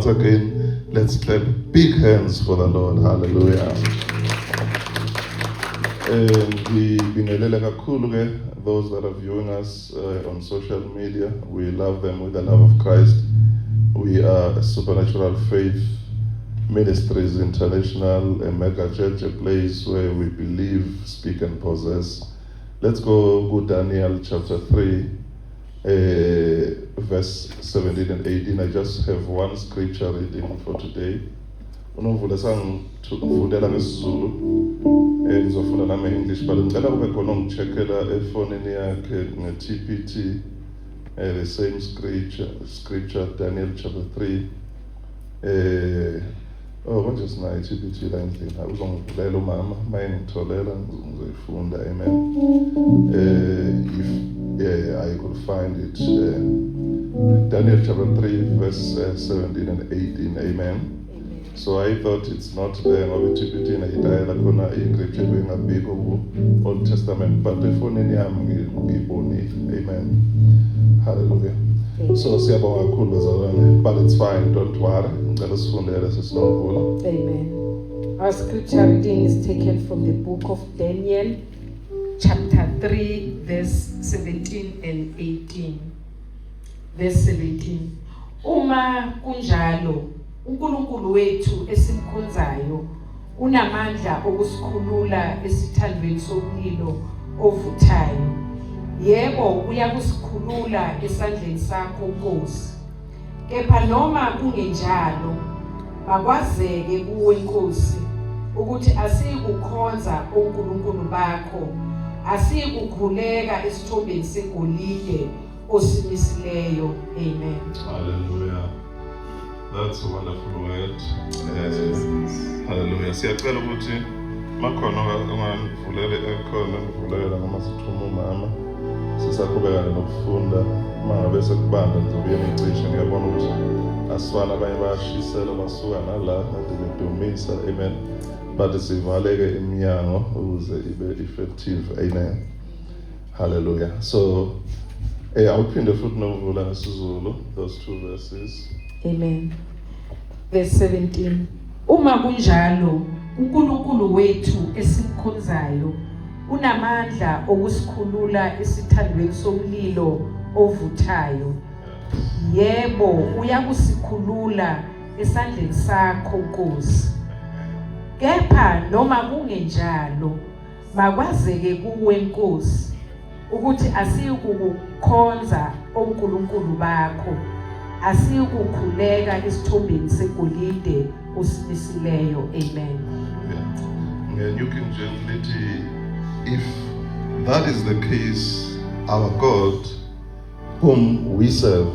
Once again, let's clap big hands for the Lord. Hallelujah. Ngibingelele kakhulu ke those that are viewing us on social media. We love them with the love of Christ. We are a Supernatural Faith Ministries International, a mega church, a place where we believe, speak, and possess. Let's go to Daniel chapter 3, verse 17 and 18. I just have one scripture reading for today. UNomvula sangifundela ngesiZulu, ngizofunda nami English, but ngicela kube khona ongi-checkela efonini yakhe nge-TPT, the same scripture, Daniel chapter 3. Oh, konje sinayo i-TPT la endlini. Uzongivulela umama mayengitholela, ngizoyifunda. Amen. If, yeah, I could find it, Daniel chapter 3 verse 17 and 18. Amen. So I thought it's not there ngoba i-TPT nayitayela khona i-scripture bengabikho ku-Old Testament, but efonini yami ngiyibonile. Amen. Hallelujah. So siyabonga kakhulu, bazalwane, but it's fine, don't worry. Ngicela sifundele, sisi Nomvula. Amen. Our scripture reading is taken from the book of Daniel, chapter 3, verse 17 and 18. Verse 17. Uma kunjalo, uNkulunkulu wethu esimkhonzayo unamandla okusikhulula esithandweni somlilo ovuthayo. Yebo, uyakusikhulula esandleni sakho, Nkosi. Kepha noma kungenjalo, makwazeke kuwe, Nkosi, ukuthi asiyikukhonza onkulunkulu bakho, asiyikukhuleka esithombeni segolide osimisileyo. Amen. Hallelujah. That's a wonderful word. Hallelujah. Siyacela ukuthi makhona ongangivulele ekhona ngivulela noma sithuma umama sisaqhubeka nokufunda. Uma ngabe sekubanda ngizobuye ngicishe. Ngiyabona ukuthi asifana, abanye bayashisela basuka nala kade bedumisa. Amen. But sivaleke iminyango ukuze ibe effective. Amen. Hallelujah. So awuphinde futhi, Nomvula, ngesiZulu, those two verses. Amen. Verse 17. Uma kunjalo, uNkulunkulu wethu esimkhonzayo unamandla okusikhulula esithandweni somlilo ovuthayo. Yebo, uyakusikhulula esandleni sakho, Nkosi. Kepha noma kungenjalo, makwazeke kuwe, Nkosi, ukuthi asiyikukukhonza onkulunkulu bakho, asiyikukhuleka esithombeni segolide osimisileyo. Amen. Yeah. New King James lithi, "If that is the case, our God, whom we serve,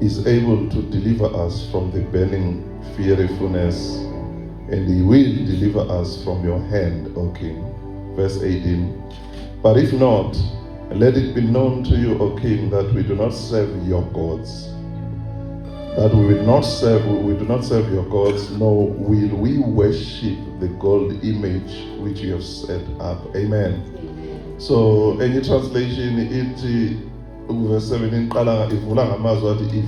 is able to deliver us from the burning fiery furnace, and he will deliver us from your hand, O king." Verse 18. "But if not, let it be known to you, O king, that we do not serve your gods, that we will not serve, we do not serve your gods, nor will we worship the gold image which you have set up." Amen. So, any translation ithi verse 17 iqala ivula ngamazwi athi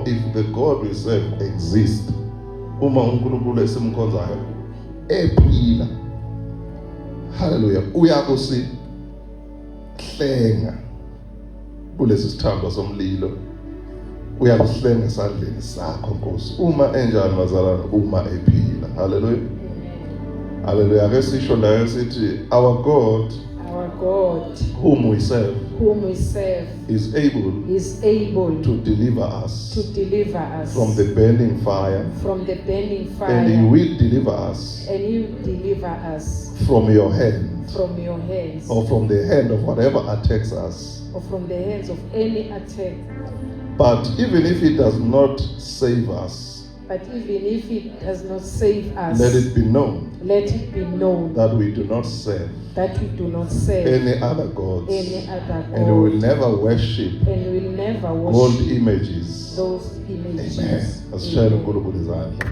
if the God we serve exist, uma uNkulunkulu esimkhonzayo ephila, hallelujah, uyakusihlenga kulesi sithandwa somlilo, uyakuhlenga esandleni sakho, Nkosi. Uma enjani, bazalwane? Uma ephila. Hallelujah, hallelujah. Ake sisho la sithi, "Our God Our God whom we serve whom we serve is able is able to deliver us to deliver us from the burning fire, from the burning fire, and he will deliver us and he will deliver us from your hand from your hands or from the hand of whatever attacks us. Or from the hands of any attack. But even if he does not save us, But even if it does not save us, let it be known let it be known that we do not serve that we do not serve any other gods any other and we will God never worship and will never gold worship images." those images. Amen. Asishayele uNkulunkulu izandla.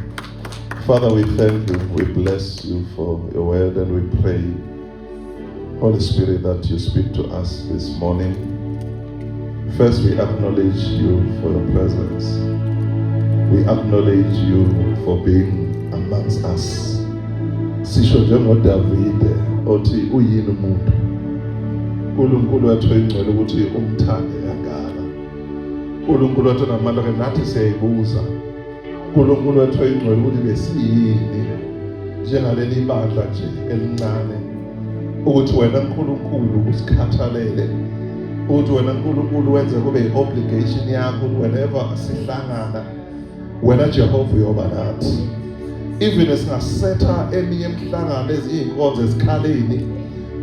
Father, we thank you. We bless you for your word and we pray, Holy Spirit, that you speak to us this morning. First, we acknowledge you for your presence. We acknowledge you for being amongst us. Sisho njengoDavide othi uyini umuntu uNkulunkulu wethu oyingcwele ukuthi umthande kangaka. uNkulunkulu wethu namandla ke nathi siyayibuza uNkulunkulu wethu oyingcwele ukuthi besiyini njengaleli bandla nje elincane, ukuthi wena uNkulunkulu usikhathalele, ukuthi wena uNkulunkulu wenze kube i-obligation yakho ukuthi whenever sihlangana wena Jehova uyoba nathi, even singasetha eminye imihlangano, ezinye iy'nkonzo ezikhaleni,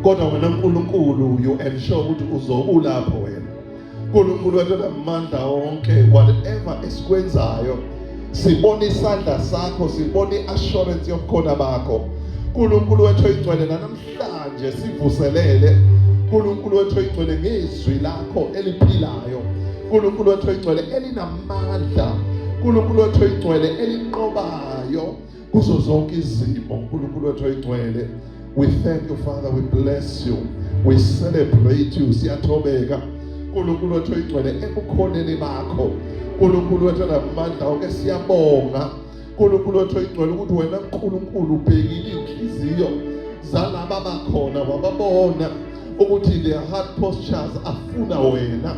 kodwa wena uNkulunkulu you ensure ukuthi uzobe ulapho wena uNkulunkulu wethu namandla wonke. Whatever esikwenzayo, sibona isandla sakho, sibona i-assurance yobukhona bakho, uNkulunkulu wethu oyingcwele. Namhlanje sivuselele, uNkulunkulu wethu oyingcwele, ngezwi lakho eliphilayo, uNkulunkulu wethu oyingcwele, elinamandla, uNkulunkulu wethu oyingcwele, elinqobayo kuzo zonke izimo, uNkulunkulu wethu oyingcwele. We thank you, Father. We bless you, we celebrate you. Siyathobeka, uNkulunkulu wethu oyingcwele, ebukhoneni bakho, uNkulunkulu wethu namandla onke. Siyabonga, uNkulunkulu wethu oyingcwele, ukuthi wena uNkulunkulu ubhekile inhliziyo zalaba bakhona, wababona ukuthi their heart postures afuna wena,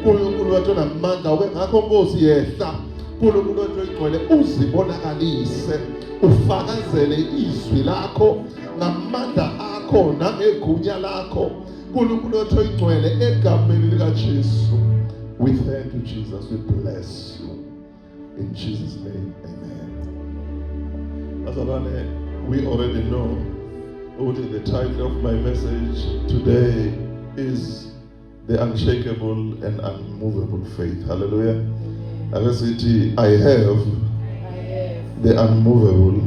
uNkulunkulu wethu namandla onke. Ngakho Nkosi, yehla, uNkulunkulu wethu oyingcwele, uzibonakalise, ufakazele izwi lakho ngamandla akho nangegunya lakho, uNkulunkulu wethu oyingcwele, egameni likaJesu. We thank you, Jesus. We bless you in Jesus' name, amen. Bazalwane, we already know ukuthi the title of my message today is "The Unshakable and Unmovable Faith." Hallelujah. Ake sithi, "I have I have the unmovable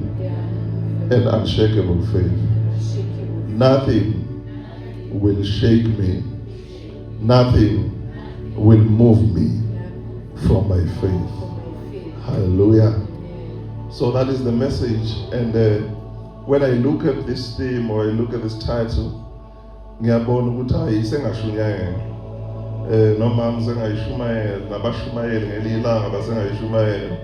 the and unshakable faith. Unshakable. Nothing will shake me. Nothing will move me from my faith." From my faith. Hallelujah. Amen. So that is the message. And when I look at this theme or I look at this title, ngiyabona ukuthi hayi, sengashunyayela noma sengayishumayela nabashumayeli ngelinye ilanga basengayishumayela.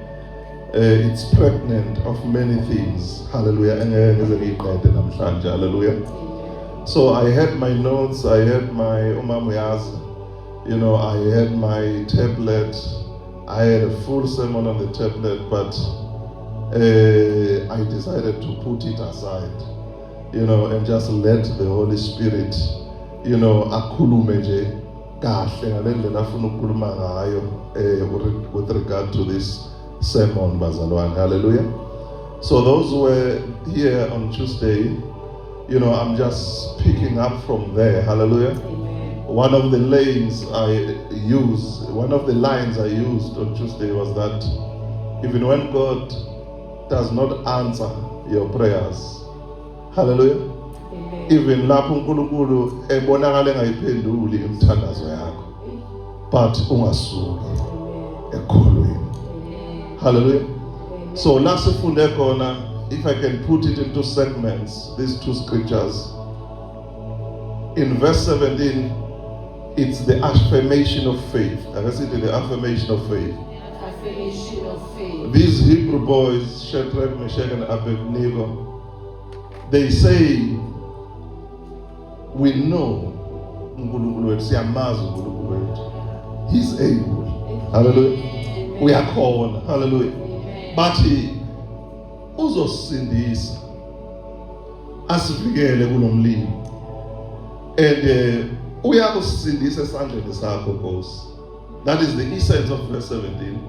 It's pregnant of many things. Hallelujah. Engeke ngize ngiyiqede namhlanje. Hallelujah. Amen. So I had my notes, I had my umama uyazi, I had my tablet, I had a full sermon on the tablet, but I decided to put it aside and just let the Holy Spirit akhulume nje kahle ngale ndlela afuna ukukhuluma ngayo with regard to this sermon, bazalwane. Hallelujah. So those who were here on Tuesday, I'm just picking up from there. Hallelujah. Amen. One of the lines I used on Tuesday was that even when God does not answer your prayers, hallelujah, Amen. Even lapho uNkulunkulu ebonakala engayiphenduli imithandazo yakho, but ungasuki Amen. ekholweni. Amen. Hallelujah. Amen. So la sifunde khona, if I can put it into segments, these two scriptures. In verse 17, it's the affirmation of faith. I can see the affirmation of faith. Affirmation of faith. These Hebrew boys, Shadrach, Meshach, and Abednego, they say, "We know uNkulunkulu wethu, siyamazi uNkulunkulu wethu. He's able." Hallelujah. Amen. Uyakhona. Hallelujah. Amen. Bathi uzosindisa asivikele kulomlilo. And uyakusindisa esandleni sakho, Nkosi. That is the essence of verse 17.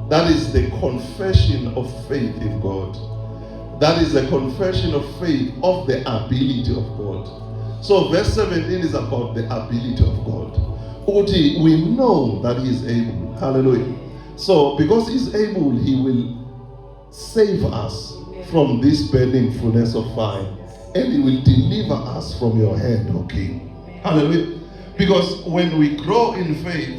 That is the confession of faith in God. That is the confession of faith of the ability of God. So verse 17 is about the ability of God. Ukuthi we know that he is able. Hallelujah. So because he is able, he will save us from this burning furnace of fire. And he will deliver us from your hand, O King. Hallelujah. Because when we grow in faith,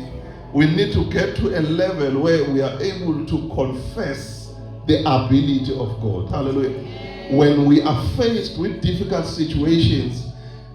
we need to get to a level where we are able to confess the ability of God. Hallelujah. When we are faced with difficult situations,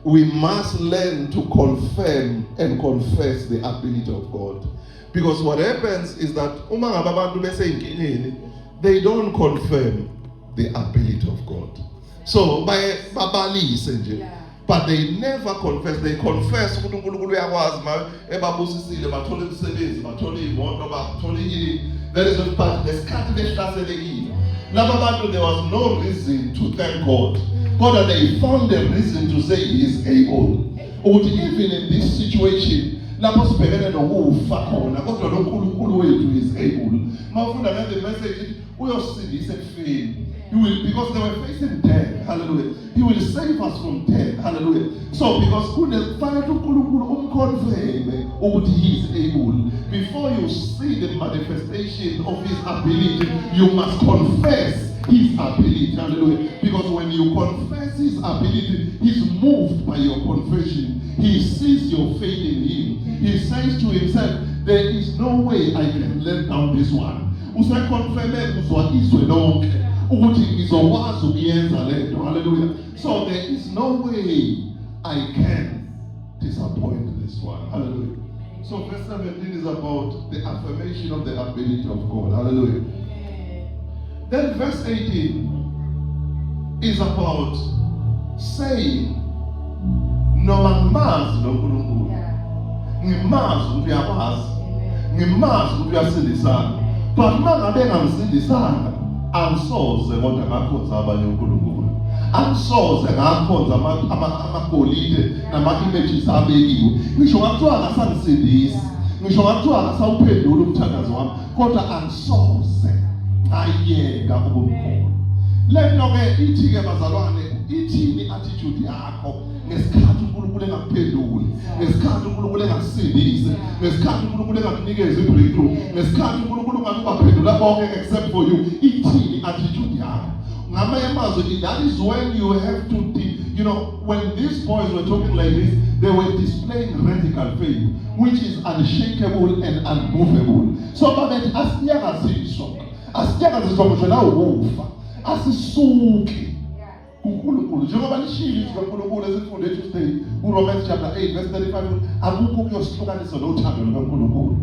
we must learn to confirm and confess the ability of God. Because what happens is that uma ngabe abantu besey'nkingeni, they don't confirm the ability of God. So baye babalise nje. But they never confess. They confess ukuthi uNkulunkulu uyakwazi ma ebabusisile bathola imisebenzi, bathola iy'moto, bathola ini. That is what, but ngesikhathi behlaselekile. Laba bantu, there was no reason to thank God. Kodwa they found a reason to say he is able. Ukuthi even in this situation lapho sibhekene nokufa khona, kodwa lo Nkulunkulu wethu is able. Mawufunda ngale message ithi uyosindisa ekufeni. He will, because they were facing death. Hallelujah. He will save us from death. Hallelujah. So because kunefanele uNkulunkulu umconfirme ukuthi he is able. Before you see the manifestation of his ability, you must confess his ability. Hallelujah. Because when you confess his ability, he's moved by your confession. He sees your faith in him. He says to himself, there is no way I can let down this one. Useconfirme kuzwa izwe lonke ukuthi ngizokwazi ukuyenza lento. Hallelujah. So there is no way I can disappoint this one. Hallelujah. So verse 17 is about the affirmation of the ability of God. Hallelujah. Amen. Then verse 18 is about saying, noma ngimazi lo Nkulunkulu, ngimazi ukuthi uyakwazi, Amen. ngimazi ukuthi uyasindisana, but uma ngabe engangisindisanga, angisoze kodwa ngakhonza abanye uNkulunkulu, angisoze ngakhonza amagolide nama-images abekiwe. Ngisho ngathiwa akasangisindisi, ngisho ngathiwa akasawuphendula umthandazo wami, kodwa angisoze ngayeka ukumkhona. Le nto-ke ithi-ke bazalwane, ithini i-attitude yakho ngesikhathi uNkulunkulu engakuphenduli, ngesikhathi uNkulunkulu engakusindisi, ngesikhathi uNkulunkulu engakunikezi i-breakthrough, ngesikhathi uNkulunkulu ungabe ubaphendula bonke except for you? Ithini i-attitude yakho? Ngamanye amazwi, that is when you have to when these boys were talking like this, they were displaying radical faith, which is unshakable and unmovable. So babethi asinyakaziswa, asinyakaziswa ngisho la ukufa, asisuki kuNkulunkulu, njengoba lishilo izwi kaNkulunkulu esifunde Tuesday kuRomans chapter 8 verse 35, akukho kuyosihlukanisa nothando lukaNkulunkulu.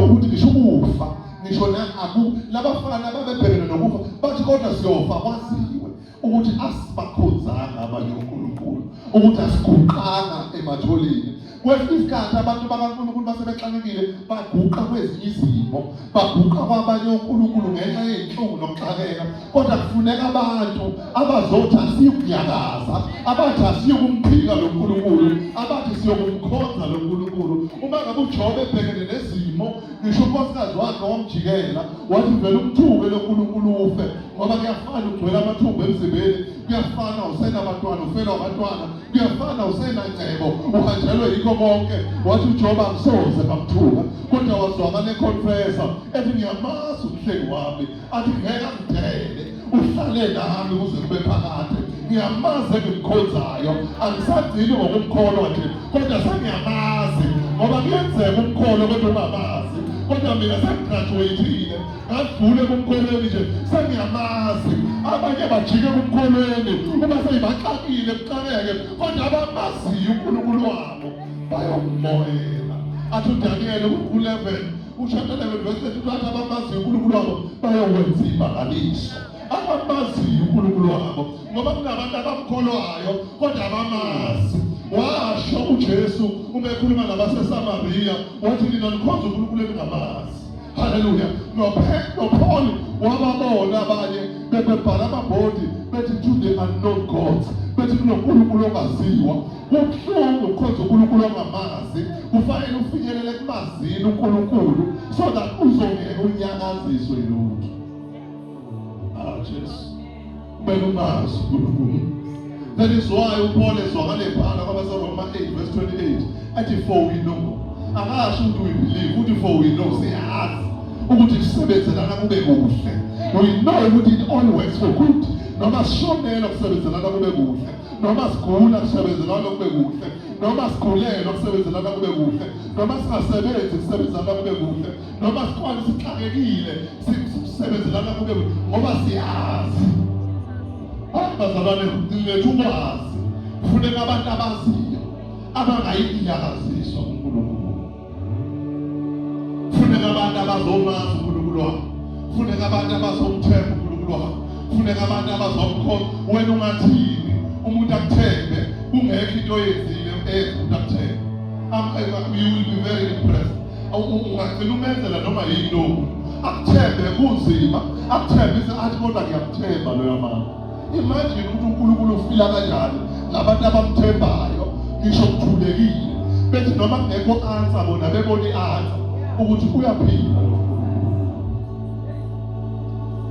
Ukuthi ngisho ukufa, ngisho na aku labafana babebhekene nokufa, bathi kodwa siyofa kwaziwe ukuthi asibakhonzanga abanye uNkulunkulu, ukuthi asiguqanga ematholeni. Kwesinye isikhathi abantu bakaNkulunkulu basebexakekile, baguqa kwezinye izimo, baguqa kwabanye onkulunkulu ngenxa yey'nhlungu nokuxakeka, kodwa kufuneka abantu abazothi asiyukunyakaza, abathi asiyokumphika lo nkulunkulu, abathi siyokumkhonza lo nkulunkulu. Uma ngabe uJobe ebhekene nezimo, ngisho unkosikazi wakhe wamjikela wathi vele umthuke lo nkulunkulu ufe, ngoba kuyafana ugcwele amathumbu emzimbeni, kuyafana usenabantwana ufelwa abantwana, kuyafana usenangcebo uhanjelwe yikho konke. Wathi uJoba angisoze ngamthuka, kodwa wazwakala econfessa ethi ngiyamazi umhlengi wami, athi ngeke angidele, uhlale nami kuze kube phakade. Ngiyamazi engimkhonzayo, angisagcini ngokumkholwa nje, kodwa sengiyamazi, ngoba kuyenzeka umkholo kodwa ungamazi, kodwa mina sengigraduate-ile, ngadlule kumkholweni nje, sengiyamazi. Abanye bajike kumkholweni uma seyibaxakile, kuxakeke, kodwa abamaziyo uNkulunkulu wabo bayommoyela. Athi uDaniyeli ku-11, uchapter 11 verse 32, athi abamaziyo uNkulunkulu wabo bayokwenza imangaliso. Abamaziyo uNkulunkulu wabo, ngoba kunabantu abamkholwayo kodwa abamazi. Washo uJesu uma ekhuluma nabaseSamariya, wathi nina nikhonza uNkulunkulu eningamazi. Haleluya. NoPaul wababona abanye bebebhala amabhodi bethi to the unknown gods, bethi kunoNkulunkulu ongaziwa. Kubuhlungu ukukhonza uNkulunkulu ongamazi. Kufanele ufinyelele kumazini uNkulunkulu so that uzongeke unyakaziswe lutho. Ah, Jesu, kumele umazi uNkulunkulu. That is why uPaul ezwakala ebhala kwabaseRoma 8 verse 28 athi for we know. Akasho ukuthi we believe, uthi for we know, siyazi ukuthi kusebenzelana kube kuhle. We know ukuthi it all works for good. Noma sishonela kusebenzelana kube kuhle, noma sigula kusebenzelana kube kuhle, noma sigulelwa kusebenzelana kube kuhle, noma singasebenzi kusebenzelana kube kuhle, noma sikhona sixakekile kusebenzelana kube kuhle, ngoba siyazi. Hayi bazalwane, lethu ukwazi, kufuneka abantu abaziyo abangayinyakaziswa uNkulunkulu. Kufuneka Kufuneka abantu abazomazi uNkulunkulu wabo, kufuneka abantu abazomthemba uNkulunkulu wabo, kufuneka abantu abazomkhonza. Wena ungathini umuntu akuthembe kungekho into oyenzile eyenza umuntu akuthembe? You will be very impressed. Ungagcina umenzela noma yini lowo muntu akuthembe. Kunzima akuthembise, athi, "Kodwa ngiyamthemba loyo mama." Imagine ukuthi uNkulunkulu ufila kanjani ngabantu abamthembayo ngisho kuthulekile, bethi noma kungekho answer, bona bebona i-answer ukuthi uyaphila lo Nkulunkulu,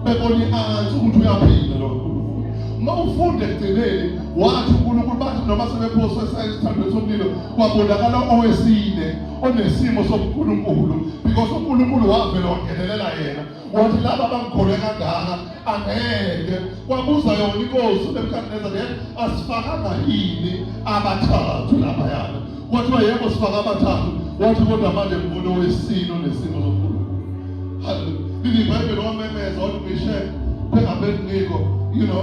bebona i-answer ukuthi uyaphila lo Nkulunkulu. Uma ufunda ekugcineni, wathi uNkulunkulu, bathi noma sebephoswe esithandweni somlilo, kwabonakala owesine onesimo sobuNkulunkulu, because uNkulunkulu wavele wangenelela yena, wathi, "Laba bangikholwe kangaka, angeke." Kwabuza yona inkosi uNebukadnezar, yena, "Asifakanga yini abathathu laphayana?" Kwathiwa, "Yebo, sifaka abathathu." Wathi, "Kodwa manje ngibona owesine onesimo sobuNkulunkulu." Hallelujah. Lili iBhayibheli, wamemeza wathi, "Meshach, Abednego,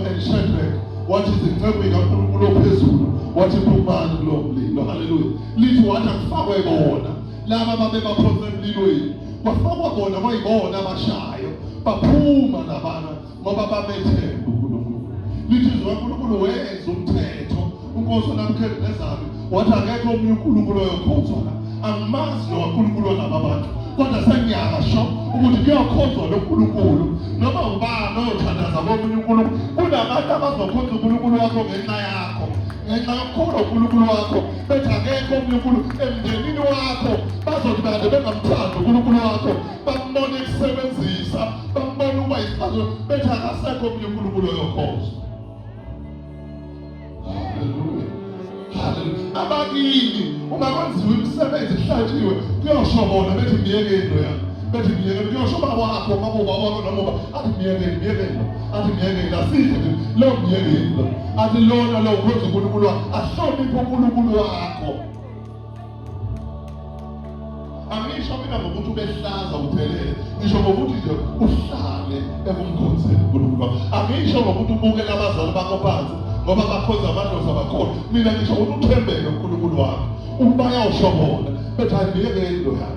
and Shadrach," wathi, "izinceku zikaNkulunkulu ophezulu," wathi, "phumani kulowo mlilo." Hallelujah. Lithi wathi akufakwe bona laba babebaphonse emlilweni, kwafakwa bona, kwayibona abashayo, baphuma labana ngoba babethemba uNkulunkulu. Lithi izwi kaNkulunkulu, wenza umthetho unkosi uNabukhadinezari, wathi akekho omunye uNkulunkulu oyokhonzwa la. Angimazi lo kaNkulunkulu walaba bantu, kodwa sengiyasho ukuthi kuyokhonzwa lo Nkulunkulu. Noma ubani oyothandaza komunye uNkulunkulu, kunabantu abazokhonza uNkulunkulu wakho ngenxa yakho, ngenxa yokukholwa uNkulunkulu wakho, bethi akekho omunye uNkulunkulu. Emndenini wakho bazothi kade bengamthandi uNkulunkulu wakho, bambone ekusebenzisa, bambone ukuba yisixazululo, bethi akasekho omunye uNkulunkulu oyokhonzwa. Haleluya, haleluya. Abakini, uma kwenziwa imisebenzi, kuhlatshiwe, kuyosho bona bethi, "Miyekeni loya," bethi, "Miyekeni." Kuyosho ubaba wakho, mama, ubaba wakho noma uba athi, "Miyekeni, miyekeni lo," athi, "Miyekeni, asidle nje lo, miyekeni lo." Athi lona lo ukhonza uNkulunkulu wakho, ahloniphe uNkulunkulu wakho. Angisho mina ngokuthi ubehlaza uphelele, ngisho ngokuthi nje uhlale ekumkhonzeni uNkulunkulu wakho. Angisho ngokuthi ubukele abazali bakho phansi ngoba bakhonza amadlozi abakhona. Mina ngisho ukuthi uthembele uNkulunkulu wakho, bayawusho bona bethi, "Hayi, miyekeni loya."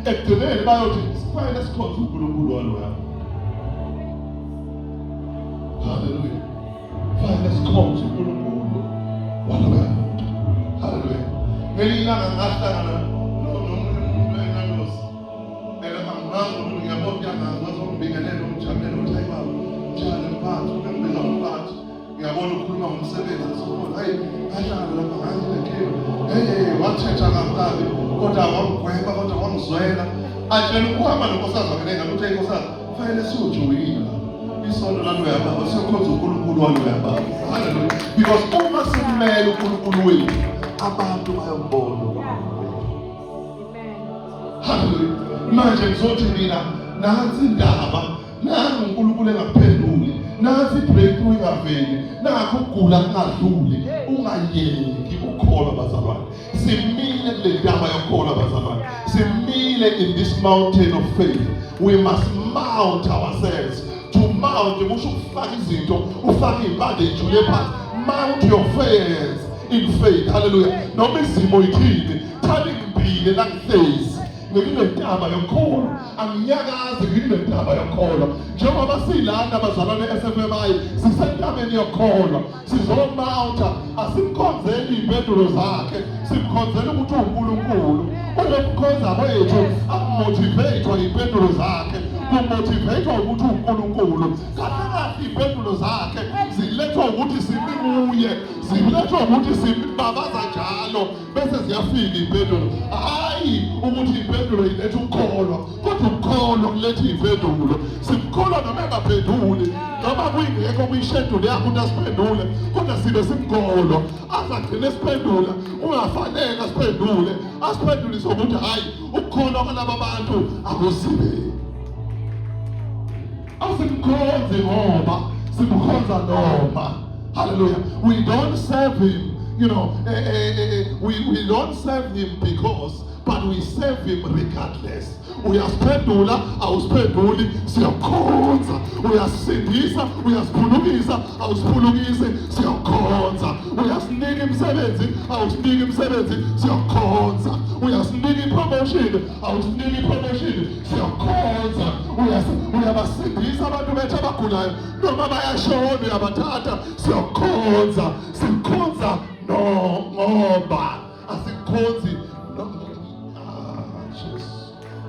Ekugcineni bayothi, "Sifanele sikhonze uNkulunkulu waloya." Haleluya. Fanele sikhonze uNkulunkulu waloya muntu. Haleluya. Ngelinye ilanga ngahlangana nomunye umuntu enalosi, and angimazi umuntu, ngiyabona uyangazi, wazongibingelela, umjabulela, ukuthi, "Hayi baba, njani mphathi?" Ubengibiza ngomphathi. Ngiyabona ukhuluma ngomsebenzi asokhona. "Hayi, ngahlangana lapha, nganginenkinga." Hey, wathetha kabi, kodwa wamgweba, kodwa wangizwela. Atshela ukuhamba nonkosikazi wakhe nengane ukuthi, "Hey nkosikazi, fanele siyojoyina isonto laloya baba, siyokhonza uNkulunkulu waloya baba." Haleluya. Because uma simele uNkulunkulu wethu, abantu bayombona uNkulunkulu wethu. Haleluya. Manje ngizothi mina, nansi indaba, nangu uNkulunkulu engakuphenduli, nansi i-breakthrough ingaveli, nakho ukugula kungadluli. Ungayeki ukukholwa, bazalwane. Simile kule ntaba yokukholwa, bazalwane. Simile in this mountain of faith. We must mount ourselves. To mount kusho ukufaka izinto, ufake iy'mpande ijule phansi. Mount your faith in faith. Haleluya. Noma izimo ithini, thani ngibile la, ngihlezi ngikule ntaba yokukholwa, anginyakazi, ngikule ntaba yokukholwa. Njengoba silana, bazalwane, SFMI, sisentabeni yokukholwa, sizomount-a. Asimkhonzeli iy'mpendulo zakhe, simkhonzela ukuthi uwuNkulunkulu. Ukumkhonza kwethu akumotivate-wa iy'mpendulo zakhe, kumotivate-wa ukuthi uwuNkulunkulu. Kahle kahle iy'mpendulo zakhe zilethwa ukuthi simi kuye, zilethwa ukuthi simbabaza njalo, bese ziyafika iy'mpendulo. Hhayi ukuthi iy'mpendulo iletha ukukholwa, kodwa ukukholwa kuletha iy'mpendulo. Simkholwa noma engaphenduli, noma kuyingekho kwisheduli yakho ukuthi asiphendule, kodwa sibe simkholwa aze agcine siphendula kungafanele asiphendule, asiphendulise ukuthi hhayi, ukukholwa kwalaba bantu akusibe. Asimkhonzi ngoba simkhonza noma. Hallelujah. We don't serve him, we don't serve him because, but we serve him regardless. Uyasiphendula, awusiphenduli, siyakukhonza. Uyasindisa, uyasiphulukisa, awusiphulukisi, siyakukhonza. Uyasinika imisebenzi, awusiniki imisebenzi, siyakukhonza. Uyasinika ipromotion, awusiniki ipromotion, siyakukhonza. Uyabasindisa abantu bethu abagulayo, noma bayashona uyabathatha, siyakukhonza. Sikhonza no ngoba asikhonzi no, ah, Jesu.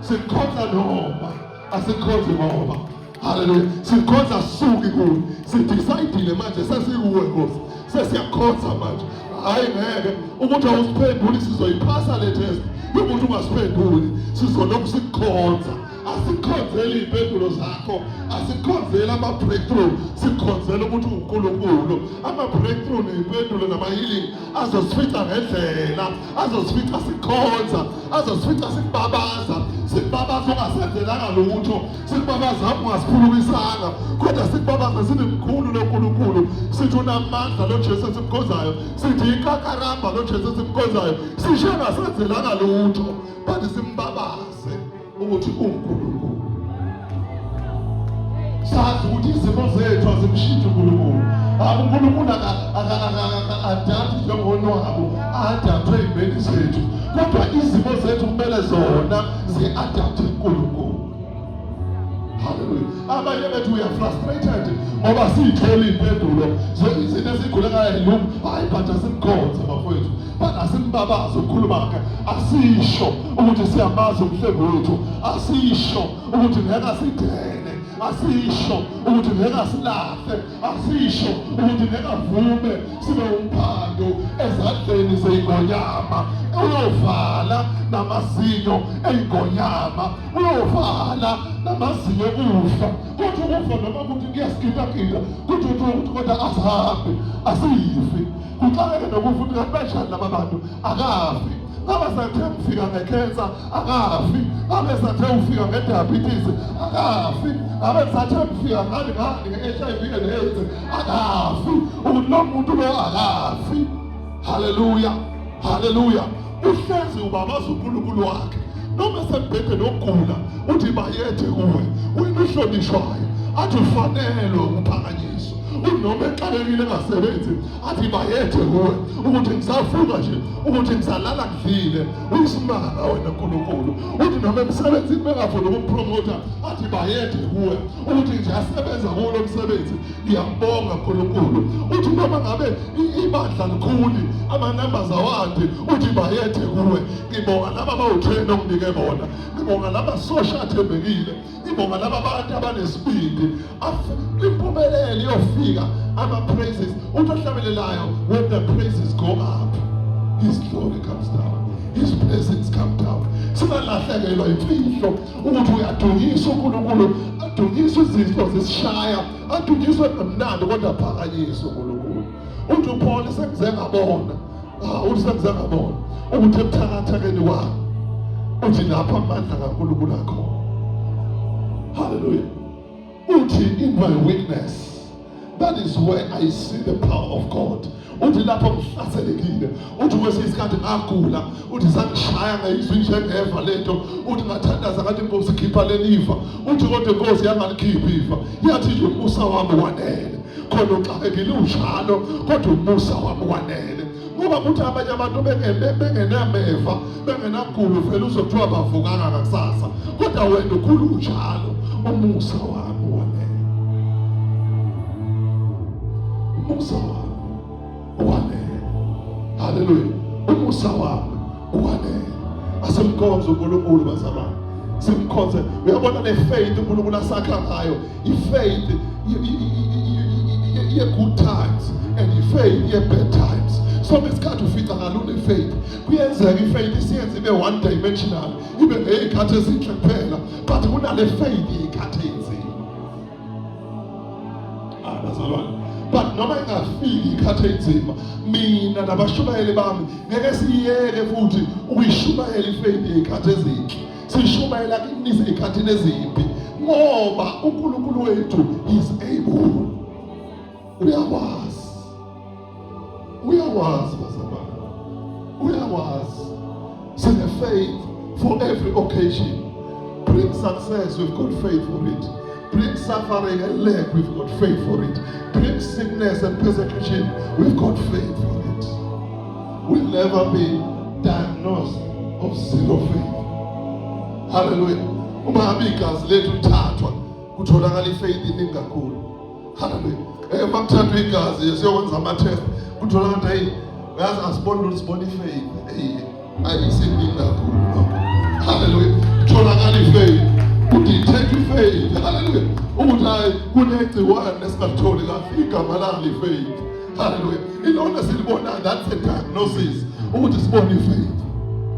Sikhonza noma asikhonzi ngoba. Haleluya. Sikhonza suki kuwe. Sidecide manje sesikuwe Nkosi. Sesiyakhonza manje. Hayi ngeke ukuthi awusiphenduli, sizoyiphasa le test yokuthi ungasiphenduli, sizolokhu sikukhonza. Asikhonzeli iy'mpendulo zakho, asikhonzeli ama-breakthrough, sikhonzela ukuthi uNkulunkulu. Ama-breakthrough ney'mpendulo nama-healing azosifica ngendlela, azosifica sikhonza, azosifica sikubabaza, sikubabaza ungasenzelanga lutho, sikubabaza ungasiphulukisanga, kodwa sikubabaza sinemkhulu loNkulunkulu, sithi unamandla lo Jesu esimkhonzayo, sithi ikakaramba lo Jesu esimkhonzayo, sisho engasenzelanga lutho, but simbabaze ukuthi uNkulunkulu. Sazi ukuthi izimo zethu azimshintshi uNkulunkulu. UNkulunkulu aka-adapti njengonwabu, a-adapthe ey'meni zethu, kodwa izimo zethu kumele zona zi-adapte kuNkulunkulu. Haleluya. Abanye bethu we are frustrated ngoba siyithola iy'mpendulo izinto esiyigule ngayo yilungu. Hhayi, but asimkhonze bafowethu, but asimbabaze ukukhuluma kwakhe, asisho ukuthi siyamazi umhlengi wethu, asisho ukuthi ngeke asidele, asisho ukuthi ngeke asilahle, asisho ukuthi ngeke avume sibe umphando ezandleni zeyingonyama. Uyovala namazinyo eyingonyama, uyovala namazinyo okufa. Kodwa ukufa noma kuthi kuyasigidagida, kuthi ukuthi kodwa asihambi, asiyifi. Kuxakeke nokufa ukuthi kanti banjani laba bantu, akafi. Ngabe sathe ufika ngekhensa, akafi. Ngabe sathe ufika ngediabetes, akafi. Ngabe sathe ufika ngani ngani nge-HIV and AIDS, akafi. Ukuthi lo muntu lo akafi. Haleluya, haleluya. Uhlezi ubabaza uNkulunkulu wakhe noma esembhedeni okugula, uthi bayethe kuwe wena uhlonishwayo, athi ufanelwe ukuphakanyiswa. Unoma exakekile engasebenzi, athi bayethe kuwe ukuthi ngisavuka nje, ukuthi ngisalala kudlile, uyisimanga wena Nkulunkulu. Uthi noma emsebenzini bengafuni ukumpromotha, athi bayethe kuwe ukuthi ngiyasebenza kulo msebenzi, ngiyakubonga Nkulunkulu. Uthi noma ngabe ibandla likhuli, ama-numbers awandi, uthi bayethe kuwe, ngibonga laba bawu-train onginike bona, ngibonga laba sosha athembekile, ngibonga laba bantu abanesibindi. Impumelelo iyofika, ama-praises. Uthi ohlabelelayo, when the praises go up, his glory comes down, his blessings come down. Singalahlekelwa imfihlo ukuthi uyadunyiswa uNkulunkulu, adunyiswe izinto zisishaya, adunyiswe ngemnandi, kodwa aphakanyiswe uNkulunkulu. Uthi uPaul, sengize ngabona, uthi sengize ngabona ukuthi ebuthakathakeni kwami, uthi lapho amandla kaNkulunkulu akhona. Hallelujah. Uthi in my weakness, that is where I see the power of God. Uthi lapho ngihlaselekile, uthi kwesinye isikhathi ngagula, uthi sangishaya ngayizwi njengeva lento, uthi ngathandaza ngathi Nkosi khipha leliva, uthi kodwa inkosi yangalikhipha iva, yathi nje umusa wami wanele. Khona uxakekile unjalo, kodwa umusa wami wanele. Ngoba kuthi abanye abantu bengenameva, bengenagulu, vele uzothiwa bavukanga ngakusasa, kodwa wena ukhulu unjalo, umusa wami wanele, umusa wami wanele. Haleluya, umusa wami wanele. Asimkhonze uNkulunkulu bazalwane, simkhonze. Uyabona le faith uNkulunkulu asakha ngayo, i-faith ye-good times and i-faith ye-bad times. So ngesikhathi ufica ngalula i-faith, kuyenzeka i-faith isiyenze ibe one dimensional, ibe ngey'khathi ezinhle kuphela, but kunale faith yey'khathi ey'nzima. Bazalwane, but noma ingafiki ikhathi ey'nzima, mina nabashumayeli bami ngeke siyeke futhi ukuyishumayela i-faith yey'khathi ezinhle, sishumayela ey'khathini ezimbi, ngoba uNkulunkulu wethu is able, uyakwazi, uyakwazi bazalwane, uyakwazi. Sine faith for every occasion. Bring success, we've got faith for it. Bring suffering and lack, we've got faith for it. Bring sickness and persecution, we've got faith for it. We'll never be diagnosed of zero faith. Hallelujah. Uma ngabe igazi lethu lithathwa kutholakala ifaith iningi kakhulu. Hallelujah. Uma kuthathwa igazi siyokwenza ama-test kutholakala ukuthi hey, uyazi asiboni lutho, sibona ifaith. Hey, ayisiningi kakhulu lokho. Hallelujah. Kutholakala ifaith. Kudetect ifaith. Hallelujah. Ukuthi hayi kunegciwane esingalitholi kahle igama lalo ifaith. Hallelujah. Ilona silibonayo, that's a diagnosis. Ukuthi sibone ifaith.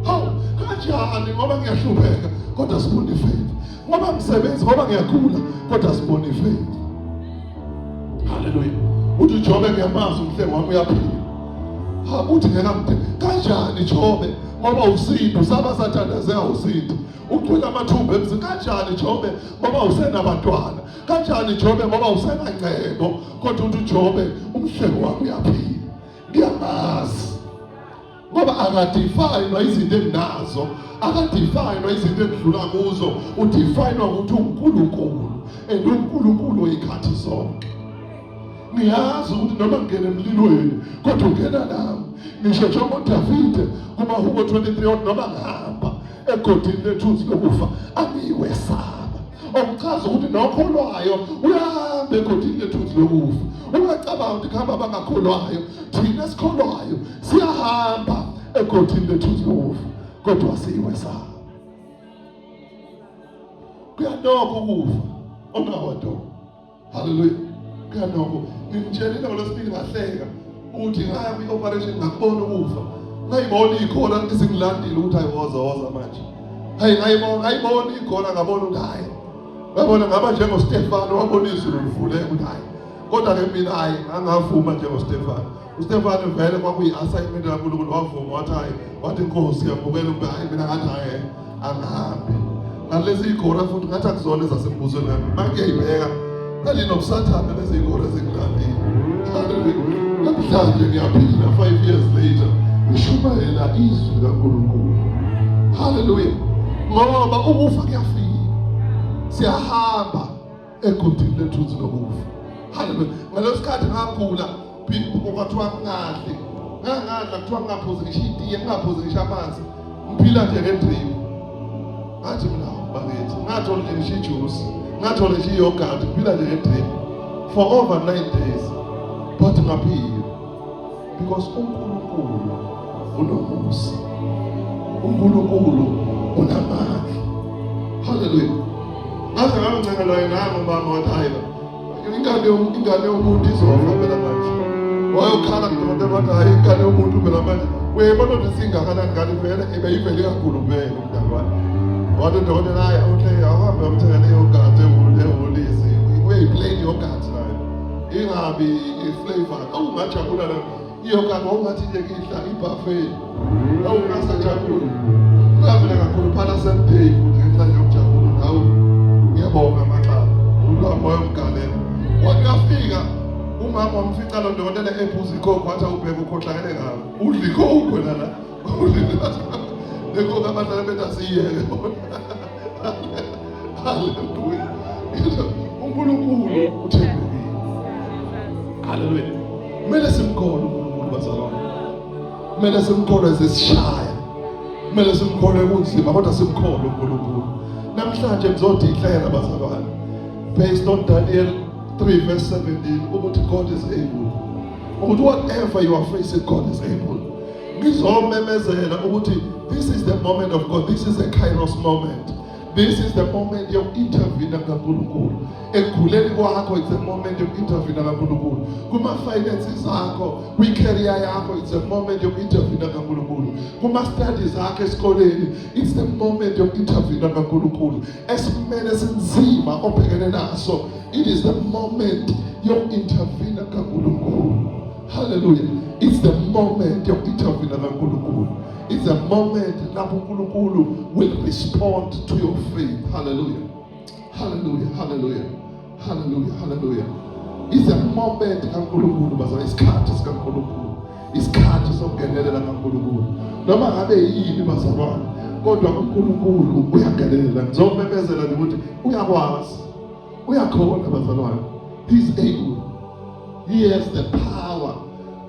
Hawu, kanjani ngoba ngiyahlupheka kodwa sibone ifaith. Ngoba ngisebenzi, ngoba ngiyagula kodwa sibone ifaith. Hallelujah. Uthi Jobe ngiyamazi umhlengi wami uyaphila. Ha, uthi ngeke amde. Kanjani Jobe ngoba usindi usaba sathandazeka usindi. Ugcwele amathumba emzini. Kanjani Jobe ngoba usenabantwana. Kanjani Jobe ngoba usenangcebo. Kodwa uthi Jobe umhlengi wami uyaphila. Ngiyamazi. Ngoba akadefine izinto enginazo, akadefine izinto engidlula kuzo, udefine ukuthi uNkulunkulu and uNkulunkulu wezikhathi zonke. Ngiyazi ukuthi noma ngingena emlilweni kodwa ungena nami. Ngisho njengoDavide kumahubo 23 othi noma ngihamba egodini lethunzi lokufa angiyiwesaba. Okuchaza ukuthi nokholwayo uyahamba egodini lethunzi lokufa. Ungacabanga ukuthi kuhamba abangakholwayo, thina esikholwayo siyahamba egodini lethunzi lokufa kodwa siyiwesaba. Kuyanokho ukufa ongawadonga. Hallelujah. Kuyanokho. Ngimtshelile ngolwesibili ngahleka ukuthi ngaya kwi-operation ngakubona ukufa. Ngayibona ikhona izingilandile ukuthi hayi woza woza manje. Hayi ngayibona ngayibona ikhona ngabona ukuthi hayi. Ngabona ngaba njengoStefano wabona izulu livuleka ukuthi hayi. Kodwa ke mina hayi ngangavuma njengoStefano. uStefano vele kwakuyi-assignment kaNkulunkulu wavuma wathi hayi wathi inkosi yamukela ukuba hayi mina ngathi hayi angihambi. Ngalezi igora futhi ngathi akuzona ezasembusweni wami. Mangiyayibheka nalinobusathane lezi igora ezingilandile. Hallelujah. Namhlanje ngiyaphila 5 years later ngishumayela izwi likaNkulunkulu. Hallelujah. Ngoba ukufa kuyafika. Siyahamba egodini lethunzi lokufa. Hallelujah. Ngaleso sikhathi ngagula kwathiwa ngingadli. Ngangadla kuthiwa ngingaphuzi ngisho itiye, ngingaphuzi ngisho amanzi. Ngiphila nje ngedream. Ngathi mina bakithi ngathola nje ngisho ijuice, ngathola ngisho iyogurt, ngiphila nje ngedream for over 9 days. But ngaphila because uNkulunkulu unomusa. uNkulunkulu unamandla. Hallelujah. Ngaze ngamncenga naye nangu mama wathi hayi ingane ingane yomuntu izofa phela manje. Wayokhala kudokotela wathi hayi ingane yomuntu phela manje. Uyayibona ukuthi singakanani kanti vele ebeyivele kakhulu vele umntana wami. Wathi udokotela hayi awuthe awuhambe umthengele yogurt ewolisi. Uyayi-plain yogurt nayo. Ingabi i-flavor. Awungajabula la. Iyogurt wawungathi nje ngidla ibuffet. Awungasajabuli. Ngavele kakhulu phala same day futhi ngenxa yokujabula nawe. Ngiyabonga maxaba. Ulwamo wayomgalela. Wathi kafika umama wamfica lo dokotela ephuza icoke wathi awubheke ukhohlakele kabi. Udla icoke wena la. Le coke abadlala bethi asiyeke. Hallelujah. uNkulunkulu uthembekile. Hallelujah. Kumele simkholwe uNkulunkulu bazalwane. Kumele simkholwe zesishaya. Kumele simkholwe kunzima kodwa simkholwe uNkulunkulu. Namhlanje ngizodeclare bazalwane based on Daniel 3 verse 17 ukuthi God is able. Ukuthi whatever you are facing God is able. Ngizomemezela ukuthi this is the moment of God. This is a kairos moment. This is the moment yoku-intervene kaNkulunkulu. Ekuguleni kwakho it's a moment yoku-intervene kaNkulunkulu. Kuma-finances akho, kwi-career yakho it's a moment yoku-intervene kaNkulunkulu. Kuma-studies akho esikoleni it's the moment yoku-intervene kaNkulunkulu. Esimene esinzima obhekene naso it is the moment yoku-intervene kaNkulunkulu. Hallelujah. It's the moment yoku-intervene kaNkulunkulu. It's a moment lapho uNkulunkulu will respond to your faith. Hallelujah. Hallelujah. Hallelujah. Hallelujah. Hallelujah. It's a moment kaNkulunkulu bazalwane, isikhathi sikaNkulunkulu. Isikhathi sokungenelela kaNkulunkulu. Noma ngabe yini bazalwane. Kodwa uNkulunkulu uyangenelela. Ngizomemezela nje ukuthi uyakwazi, uyakhona bazalwane. He is able. He has the power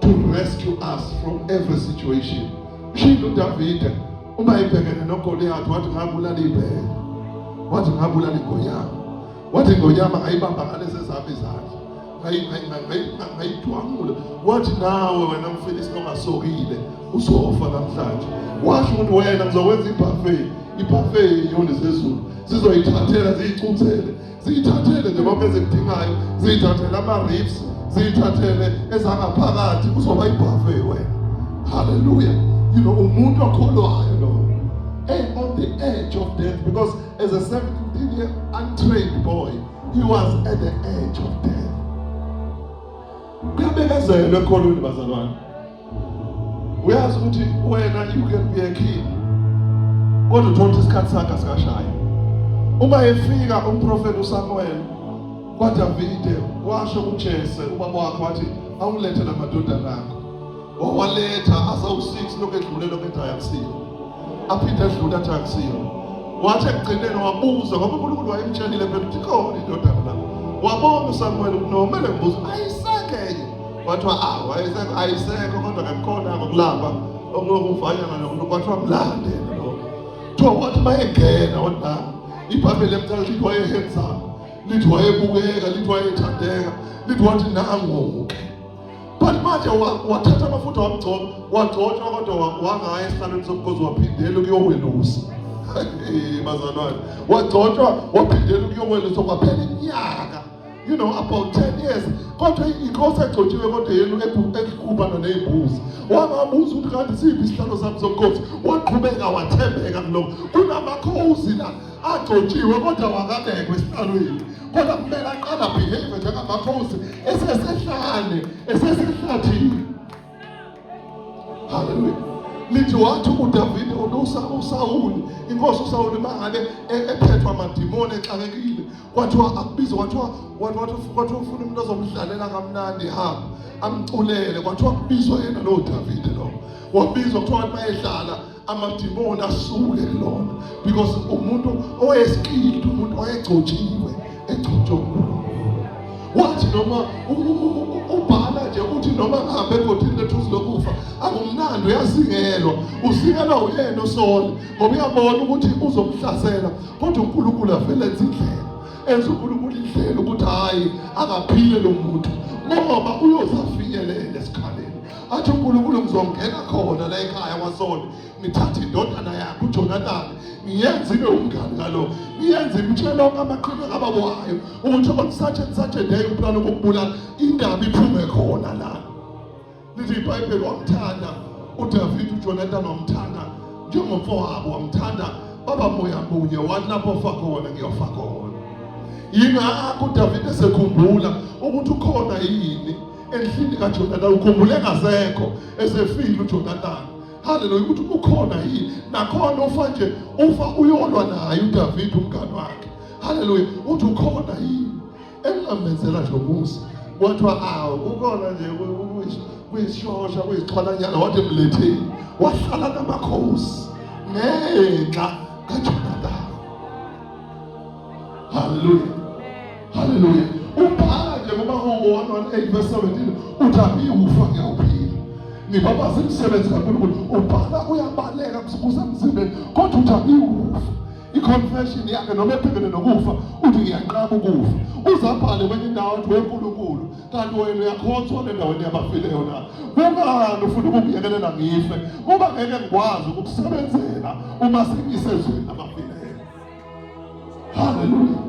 to rescue us from every situation. Shilo uDavide uma ebhekene noGoliath wathi ngabulala ibhele, wathi ngabulala ingonyama, wathi ingonyama ngayibamba ngalezi ezami izandla, ngayidwangula. Wathi nawe wena mFilisti ongasokile uzofa namhlanje. Washo ukuthi wena ngizokwenza ibhafe, ibhafe yenyoni zezulu sizoyithathela, ziyicuthele, ziyithathele nje konke ezikudingayo, ziyithathele ama-ribs, ziyithathele ezangaphakathi, uzoba ibhafe wena. Hallelujah. You know, umuntu okholwayo lo, on the edge of death, because as a 17-year untrained boy he was at the edge of death. Kuyabekezelwa ekholweni bazalwane. Uyazi ukuthi wena you can be a king, kodwa uthola ukuthi isikhathi sakhe asikashayi. Uma efika umprofeti uSamuel kwaDavide, washo kuJese ubaba wakhe, wathi awulethe lamadodana akho. Wawaletha asawu-6, lokhu edlule lokhu ethi ayakusiyo, aphinde edlule athi akusiyo. Wathi ekugcineni wabuza, ngoba uNkulunkulu wayemtshelile phela ukuthi ikhona indodana la. Wabona uSamuel ukuthi no, kumele ngibuze, ayisekho enye. Kwathiwa ah, wayesekho, ayisekho, kodwa ke kukhona ngokulamba okuvanyana nokuthi kwathiwa mlande lo. Kuthiwa wathi mayengena, wathi nangu. IBhayibheli emcala lithi waye-handsome, lithi wayebukeka, lithi wayethandeka, lithi wathi nangu-ke. But manje wathatha amafutha wamgcoba, wagcotshwa, kodwa wangaya esihlalweni sobukhosi, waphindela ukuyowelusa. Bazalwane, wagcotshwa waphindela ukuyowelusa, kwaphela iminyaka, about 10 years, kodwa inkosi egcotshiwe kodwa yenu eqhubana ney'mbuzi. Wangabuza ukuthi kanti siphi isihlalo sami sobukhosi. Waqhubeka wathembeka kuloko. Kunamakhosi la agcotshiwe kodwa wakabekwa esihlalweni, kodwa kumele aqala behave njengamakhosi esesehlane, esesehlathini. Haleluya. Lithi wathi uDavide ulusa uSawuli, inkosi uSawuli mangabe ephethwa amadimoni exakekile, kwathiwa akubizwe, kwathiwa kwathiwa ufuna umuntu ozomdlalela kamnandi, hamba amculele. Kwathiwa kubizwa yena lowo Davide lo. Wabizwa, kuthiwa wathi mayedlala amadimoni asuke kulona, because umuntu owayeskilled, umuntu owayegcotshiwe, egcotshwe uNkulunkulu. Wathi noma ubhala nje uthi noma ngihambe egodini lethusi lokufa, akumnandi, uyazingelwa, uzingelwa uyena usole, ngoba uyabona ukuthi uzomhlasela, kodwa uNkulunkulu avele enze indlela, enze uNkulunkulu indlela ukuthi hhayi, akaphile lo muntu, ngoba uyoze afinyelele esikhaleni. Athi uNkulunkulu ngizongena khona la ekhaya kwaSawuli, ngithathe indodana yakhe uJonathan, ngiyenze ibe umngani kalo, ngiyenze imtshele onke amaqhinga kababa wayo ukuthi on such and such a day uplana ukukubulala, indaba iphume khona la. Lithi iBhayibheli wamthanda uDavid uJonathan, wamthanda njengomfowabo, wamthanda baba moya munye, wathi lapho ofa khona ngiyofa khona. Yingakho uDavid esekhumbula ukuthi ukhona yini endlini kaJonathan, ukhumbule engasekho, esefile uJonathan. Haleluya, ukuthi ukhona yini nakhona, ufa nje, ufa uyolwa naye uDavid umngani wakhe. Haleluya, uthi ukhona yini engingamenzela nje umusa. Kwathiwa awu, kukhona nje kuyisishosha, kuyisixhwalanyana. Wathi mletheni. Wahlala namakhosi ngenxa kaJonathan. Haleluya, haleluya. Ubhala nje kumahubo 118 verse 17 uthi angiyukufa ngiyawuphila, ngibabaza imisebenzi kaNkulunkulu. Ubhala uyabaleka kusemzimbeni, kodwa uthi angiyukufa. I-confession yakhe noma ebhekene nokufa, uthi ngiyanqaba ukufa. Uzabhale kwenye indawo athi weNkulunkulu, kanti wena uyakhonzwa le ndaweni yabafileyo na? Kungani ufuna ukungiyekelela ngife, kuba ngeke ngikwazi ukukusebenzela uma sengisezweni labafileyo? Haleluya,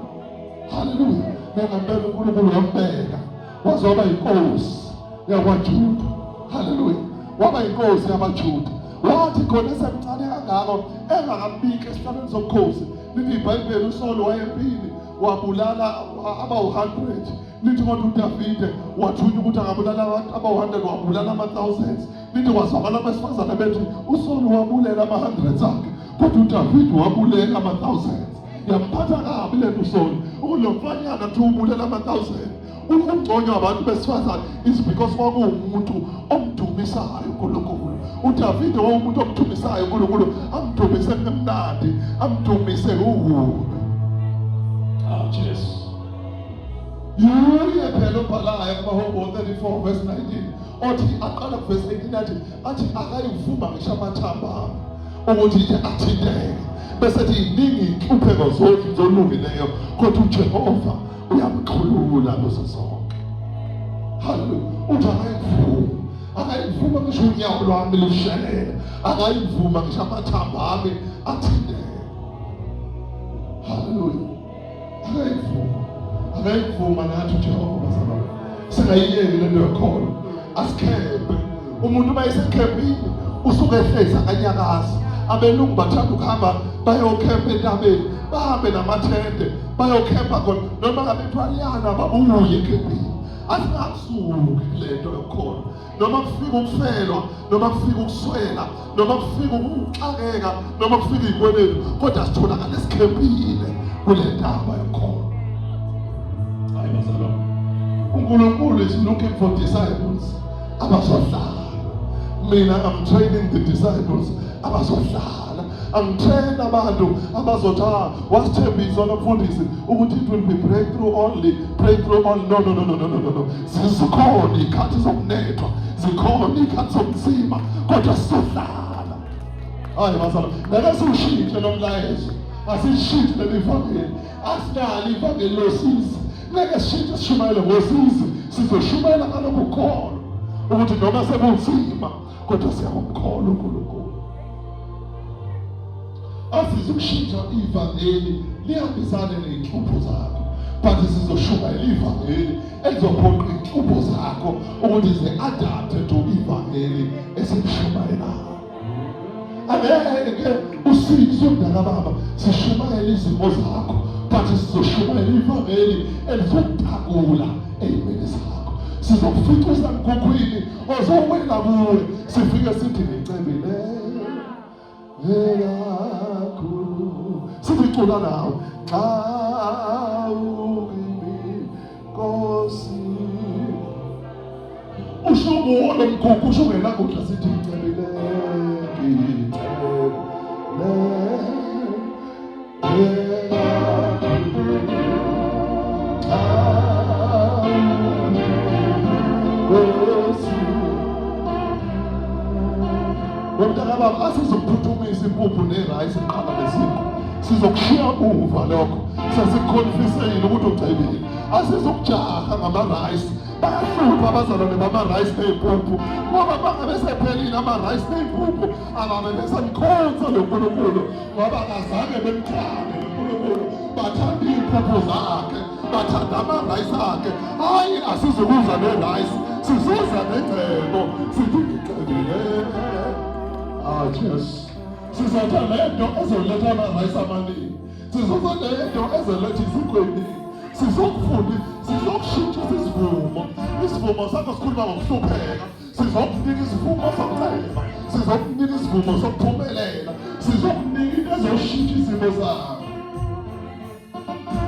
haleluya. Nangempela uNkulunkulu wambeka waze waba yinkosi yakwaJuda. Haleluya, waba yinkosi yabaJuda. Wathi khona esemncane kangako, engakabiki esihlalweni sobukhosi, lithi iBhayibheli uSawuli wayempini wabulala abawu-100. Lithi kodwa uDavide wathunywa ukuthi akabulala abantu abawu-100, wabulala ama-thousands. Lithi kwazwakala abesifazane bethi uSawuli wabulela ama-hundreds akhe, kodwa uDavide wabulela ama-thousands. Yamphatha kabi lento uSawuli ukuthi lo mfanyana kuthiwa ubulela ama-thousand. Ukugconywa abantu besifazane is because kwakuwumuntu omdumisayo uNkulunkulu. uDavide wawumuntu omdumisayo. omdumisayo uNkulunkulu amdumise kumnandi, amdumise kukubi. Ah Jesu. Yuye phela obhalayo kumaHubo 34 verse 19 othi aqala kuverse 18 athi akayivuma ngisho amathambo ami ukuthi nje athinteke bese ethi iningi inhlupheko zolungileyo kodwa uJehova uyamkhulula kuzo zonke. Haleluya. Uthi akayivuma, akayivuma ngisho unyawo lwami lushelela, akayivuma ngisho amathambo ami athinteke. Haleluya. Akayivuma, akayivuma nathi uJehova bazalwane. Singayiyeki lento yokholo, asikhempe. Umuntu uma esekhempile usuke ehlezi akanyakazi. Abelungu bathanda ukuhamba bayokhempa entabeni, bahambe namathende bayokhempa khona, noma ngabe kuthiwa liyana babuye ekhempini. Asingasuki kule nto yokholo, noma kufika ukufelwa, noma kufika ukuswela, noma kufika ukuxakeka, noma kufika iy'kweletu, kodwa sitholakala esikhempile kule ntaba yokholo. Hayi bazalwane, uNkulunkulu is looking for disciples abazohlala. Mina I'm training the disciples abazohlala. Angitrain abantu abazothi ah wasithembisa lomfundisi ukuthi it will be breakthrough only, breakthrough only. No, no, no, no, no, no, no. Zikhona iy'khathi zokunethwa, zikhona iy'khathi zobunzima, kodwa sizohlala. Hayi bazalwane, ngeke siwushintshe lo mlayezo, asishintshe leli vangeli, asinalo ivangeli losizi. Ngeke sishintshe sishumayele ngosizi, sizoshumayela ngalokhu kukholwa ukuthi noma sekunzima kodwa siyakumkholwa uNkulunkulu. Asizukushintsha ivangeli lihambisane ney'nhlupho zakho, but sizoshumayela ivangeli elizophoqa iy'nhlupho zakho ukuthi zi-adapte to ivangeli esilishumayelayo. Angeke usizwe mntakababa sishumayele izimo zakho, but sizoshumayela ivangeli elizokutakula ey'meni zakho. Sizokufica usemkhukhwini ozowela kuwe, sifike sithi ngicebile kakhulu, sithi cula nawe xa ukimi Nkosi. Usho kuwo lo mkhukhu, usho ungenakudla, sithi ngicebile, ngicebile xa Nkosi. Wemntakababa, asizokuphuthumisa impuphu nerayisi kuqala nesinkwa, sizokushiya muva lokho sesikhonfisile ukuthi ucebile. Asizukujaha ngamarayisi, bayahlupha abazalwane bamarayisi ney'mpuphu, ngoba bangabe sephelile amarayisi ney'mpuphu ababe besamkhonza lo Nkulunkulu, ngoba akazange bemthande lo Nkulunkulu, bathanda iy'mpuphu zakhe, bathanda amarayisi akhe. Hhayi, asizukuza nerayisi, sizuza nengcebo, sithi ngicebile. Ah Jesu, sizotha lento ezoletha amarayisi amaningi, sizoza lento ezoletha izinkwa ey'ningi, sizokufunda, sizokushintsha isivumo. Isivumo sakho sikhuluma ngokuhlupheka, sizokunika isivumo sokuceba, sizokunika isivumo sokuphumelela, sizokunika into ezoshintsha izimo zakho.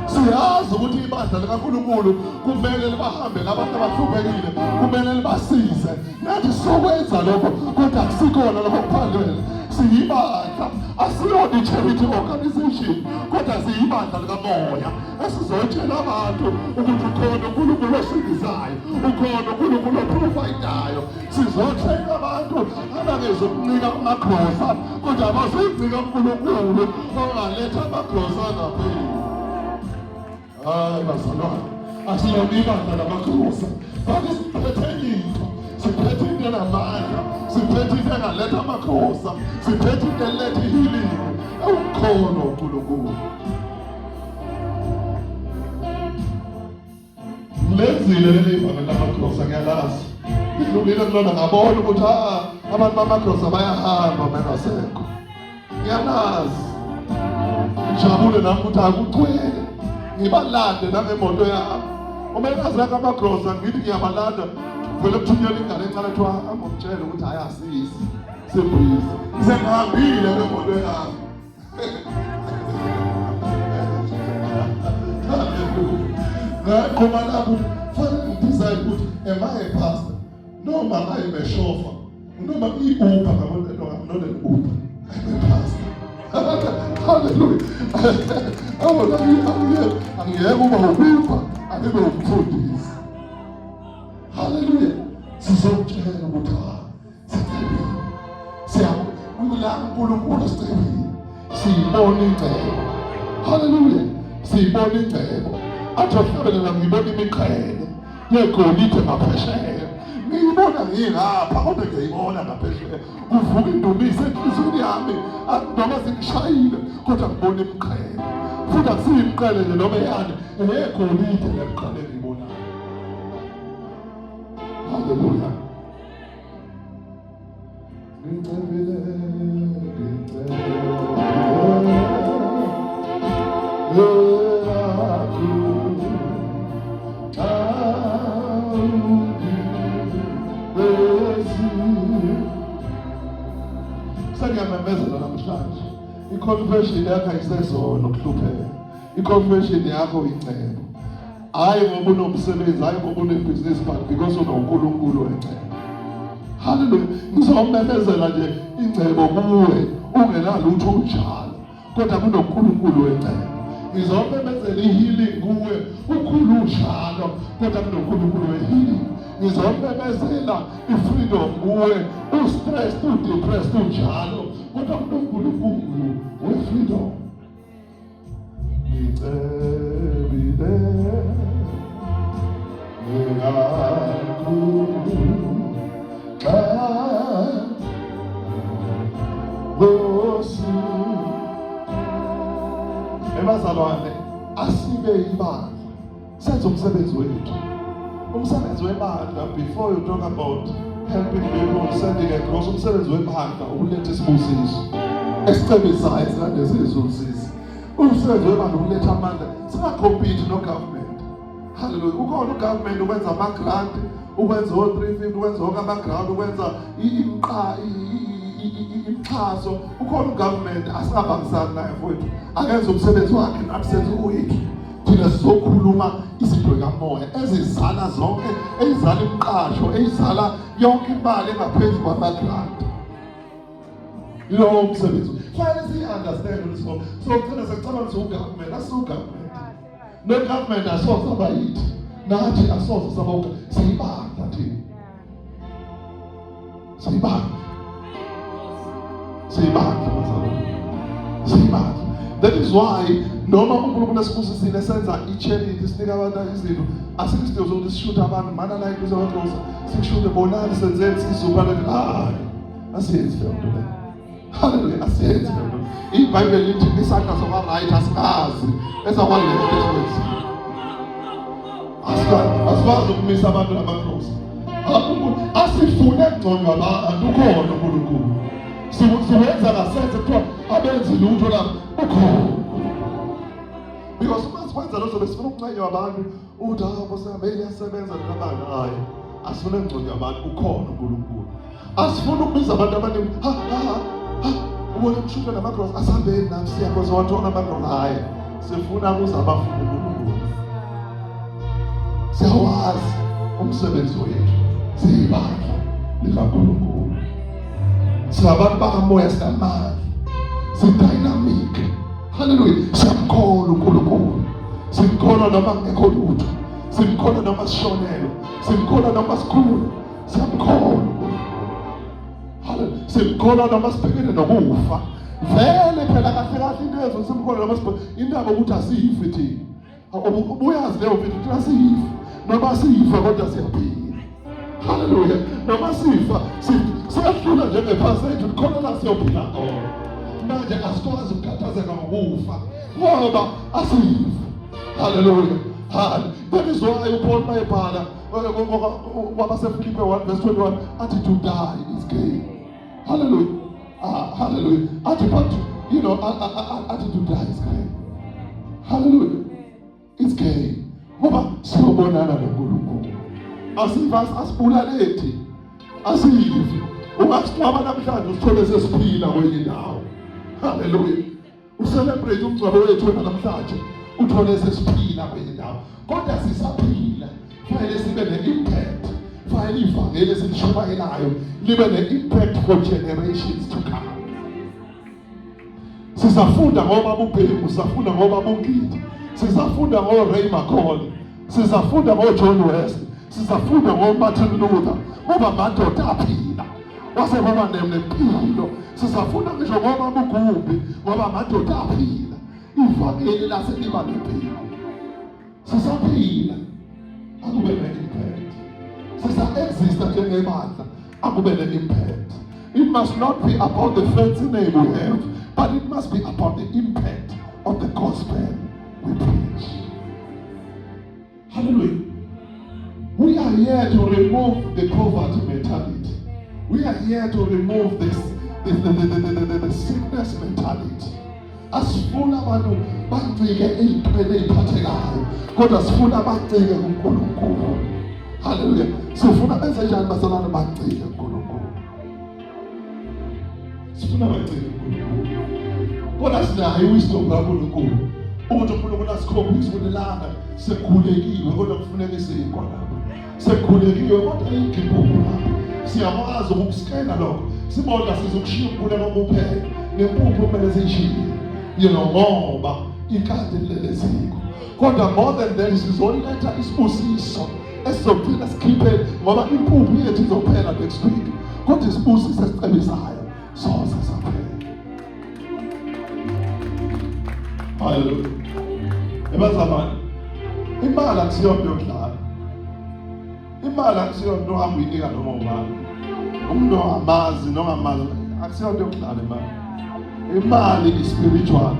Siyazi ukuthi ibandla likaNkulunkulu kumele libahambele abantu abahluphekile, kumele libasize. Nathi sokwenza lokho, kodwa akusikona lokho kuphambene. Siyibandla, asiyona i-charity organization, kodwa siyibandla likamoya esizotshela abantu ukuthi ukhona uNkulunkulu osindisayo, ukhona uNkulunkulu oprovidayo. Sizotshela abantu abangezokuncika kumagrosa, kodwa abazoncika kuNkulunkulu ongaletha amagrosa angapheli. Hayi bazalwane, asilona ibandla lamagrosa, bathi siphethe into, siphethe into enamandla, siphethe into engaletha amagrosa, siphethe into eletha ihealing ewukhona uNkulunkulu. Ngilenzile leli ivangeli lamagrosa, ngiyalazi. Ngidlulile kulona ngabona ukuthi ah abantu bamagrosa bayahamba bengasekho. Ngiyalazi. Ngijabule nami ukuthi akugcwele. Ngibalande nangemoto yami. Uma engazeka amagrosa ngithi ngiyabalanda vele kuthunyelwa ingane encane kuthiwa angomtshela ukuthi hayi asisi sebhizi. Sengihambile ngemoto yami. Ngaqhuma lapho, fanele ngidecide ukuthi am I a pastor noma I am a chauffeur. Noma i-Uber ngabona, no, I'm not an Uber. I'm a pastor. Hallelujah. Awona angiyeke uba uBuber, angibe umfundisi. Hallelujah. Sizokutshela ukuthi ha sicebile. Siyakula uNkulunkulu sicebile. Siyibona ingcebo. Hallelujah. Siyibona ingcebo. Athi ohlabelela ngibona imiqhele yegolide ngaphesheya. Ngiyibona ngingapha kodwa ngiyayibona ngaphesheya. Kuvuka indumiso enhliziyweni yami noma sengishayile kodwa ngibona imiqhele. Futhi akusiyo imiqhele nje noma eyani, eyegolide lemiqhele engiyibonayo. Hallelujah. Ngicebile, ngicebile. Sengiyamemezela namhlanje. I-confession yakho ayisezona ukuhlupheka. I-confession yakho ingcebo. Hayi ngoba unomsebenzi, hayi ngoba unebhizinisi, but because unoNkulunkulu wengcebo. Haleluya. Ngizomemezela nje ingcebo kuwe ungenalutho unjalo, kodwa kunoNkulunkulu wengcebo. Ngizomemezela i-healing kuwe ukhulu unjalo, kodwa kunoNkulunkulu we-healing. Ngizomemezela i-freedom kuwe u-stressed, u-depressed unjalo, kodwa kunoNkulunkulu we-freedom. Ngicebile ngingakhulu xa Nkosi. Ebazalwane asibe ibandla senze umsebenzi wethu. Umsebenzi webandla before you talk about helping people sending across, umsebenzi webandla ukuletha isibusiso esicebisayo esikade sizuzisa. Umsebenzi webandla ukuletha amandla, singacompete no government. Hallelujah. Ukhona ugovernment ukwenza ama grant, ukwenza o 350, ukwenza wonke ama grant, ukwenza imqa imxhaso. Ukhona ugovernment, asingabambisani naye mfowethu. Akenze umsebenzi wakhe nathi senze owethu. Thina sizokhuluma izinto kamoya ezizala zonke, ezizala imiqasho, ezizala yonke imali engaphezu kwama-grant. Lowo msebenzi fanele siyi-understand ukuthi so so gcina sekucabanga ukuthi ugovernment, asiwu-government. No-government asoze aba yithi, nathi asoze saba siyibandla thina. Siyibandla. Siyibandla bazalwane. Siyibandla. That is why noma uNkulunkulu esibusisile senza i-charity, sinika abantu izinto, asikho isidingo sokuthi sishuthe abantu mana la eduze kwagrosa, sikushuthe bonani senzeni sisupha lethi. Hayi, asiyenzi leyo nto leyo. Haleluya, asiyenzi leyo nto. IBhayibheli lithi isandla sakwa-right asikazi esakwa-left esikwenzile. Asikwazi ukumisa abantu amakrosi. Asifune kugconywa abantu, ukhona uNkulunkulu. Siwenza ngasenze kuthiwa abenzi lutho lapho, ukhona. Because uma sikwenza lokho besifuna ukuncanywa abantu ukuthi hawu Nkosi yami iyasebenza lelabandla. Hayi, asifune kugconywa abantu, ukhona uNkulunkulu. Asifuni ukubiza abantu abaningi, ha ha ha, ubona kushutha namakrosi, asihambeni nathi siyakhoza wathola amakrosi. Hayi, sifuna kuze abafuna uNkulunkulu. Siyawazi umsebenzi wethu, siyibandla likaNkulunkulu, singabantu bakamoya, sinamandla, si-dynamic. Haleluya. Siyamkholwa uNkulunkulu, simkholwa noma kungekho lutho, simkholwa noma sishonelwe, simkholwa noma sikhulu, siyamkholwa uNkulunkulu. Haleluya. Simkholwa noma sibhekene nokufa. Vele phela kahle kahle into ezo simkholwa noma sibhekene indaba ukuthi asifi thina. Ubuyazi leyo mfethu, thina siyifa noma siyifa kodwa siyaphila. Haleluya. Noma sifa siyahlula njengephasi ethu, likhona la siyophila khona. Manje asikwazi ukukhathazeka ngokufa ngoba asifi. Haleluya. Hallelujah. That is why uPaul mayebhala kwabaseFilipi 1 verse 21 athi to die is gain. Hallelujah. Hallelujah. Athi but you know athi to die is gain. Hallelujah. It's gain. Ngoba siyobonana noNkulunkulu. Asiva asibulalethi. Asivi. Ungasingcwaba namhlanje usithole sesiphila kwenye indawo. Hallelujah. Ucelebrate umngcwabo wethu wena namhlanje uthole sesiphila kwenye indawo. Kodwa sisaphila. Fanele sibe ne-impact. Kufanele ivangeli esilishumayelayo libe ne-impact for generations to come. Sizafunda ngoba buBhengu, sizafunda ngoba buNgidi, sizafunda ngo-Ray McCauley, sizafunda ngo-John Wesley, sizafunda ngo-Martin Luther, ngoba amadoda aphila wase kwaba nempilo. Sizafunda ngisho ngoba buGumbi, ngoba amadoda aphila, ivangeli lase liba nempilo. Sisaphila, akube ne-impact. Sisa-exista njengebandla, akube ne-impact. It must not be about the fancy name we have, but it must be about the impact of the gospel we preach. Hallelujah. We are here to remove the poverty mentality. We are here to remove this, the sickness mentality. Asifuna abantu bancike ey'ntweni ey'phathekayo, kodwa sifuna bancike kuNkulunkulu. Hallelujah. Sifuna benze njani bazalwane? Bancike kuNkulunkulu. Sifuna bancike kuNkulunkulu. Kodwa sinayo iwisdom kaNkulunkulu ukuthi uNkulunkulu asikhombise ukuthi lana sekukhulekiwe, kodwa kufuneka isinkwa lapha. Sekukhulekiwe, kodwa ayikho impuphu lapha. Siyakwazi ukukuskena lokho, sibona sizokushiya umkhuleko kuphela, nempuphu kumele siyishiye, ngoba ikade lilele ziko. Kodwa more than that, sizoletha isibusiso esizogcina sikhiphe, ngoba impuphu yethu izophela next week, kodwa isibusiso esicebisayo soze saphela. Haleluya. Ebazalwane, imali akusiyonto yokudlala. Imali akusiyonto ohamba uyinika noma ubani, umuntu ongamazi nongamazi. Akusiyonto yokudlala imali. Imali is-spiritual.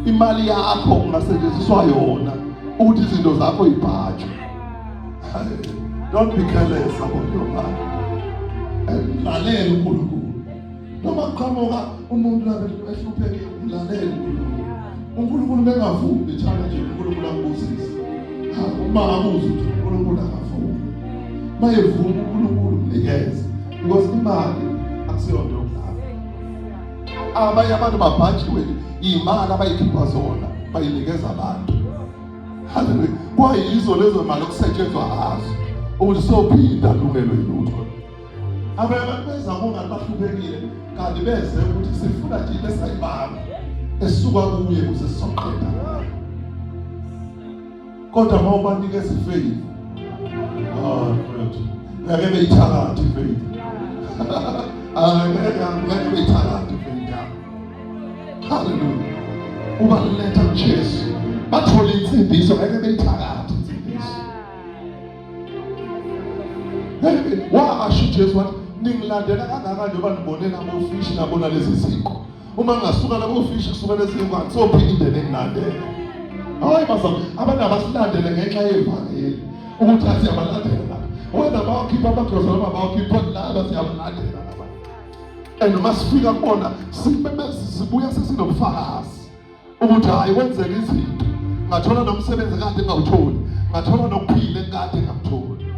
Imali yakho kungasetshenziswa yona ukuthi izinto zakho ibhajwe. Don't be careless about your money. Lalela uNkulunkulu. Noma kuqhamuka umuntu lapha ehluphekile, mlalela uNkulunkulu. UNkulunkulu bengavumi challenge, uNkulunkulu akubusise. Ha, uma akuzwa ukuthi uNkulunkulu akavumi, mayevuma uNkulunkulu, mnikeze, because imali akusiyonto yokudlala. Abanye abantu babhajiwe imali abayikhipha zona, bayinikeza abantu. Haleluya. Kwayizo lezo mali okusetshenzwa ngazo ukuthi sophinda lungelwe yilutho. Abanye abantu beza kungani bahluphekile, kanti beze ukuthi sifuna nje into esayibamba esuka kuye ukuze sizoqeda. Kodwa uma ubanikeza ifaith, ah mfethu, ngeke beyithakathe ifaith. Ah, ngeke beyithakathe ifaith yakho. Haleluya. Ubaletha kuJesu, bathola insindiso, ngeke beyithakathe insindiso. Washo uJesu wathi, ningilandela kangaka njengoba nibone labo fishi, nabona lezi zinkwa. Uma ngingasuka labo fishi, kusuka lezi zinkwa, sophinde ningilandele. Hayi bazalwane, abantu abasilandele ngenxa yevangeli, ukuthi athi siyabalandela lapha. Wena bawakhipha amagrosa noma bawakhipha laba, siyabalandela laba. And uma sifika kubona, sibuya sesinobufakazi ukuthi hayi, kwenzeka izinto, ngathola nomsebenzi kade ngawutholi, ngathola nokuphila ekade ngakutholi.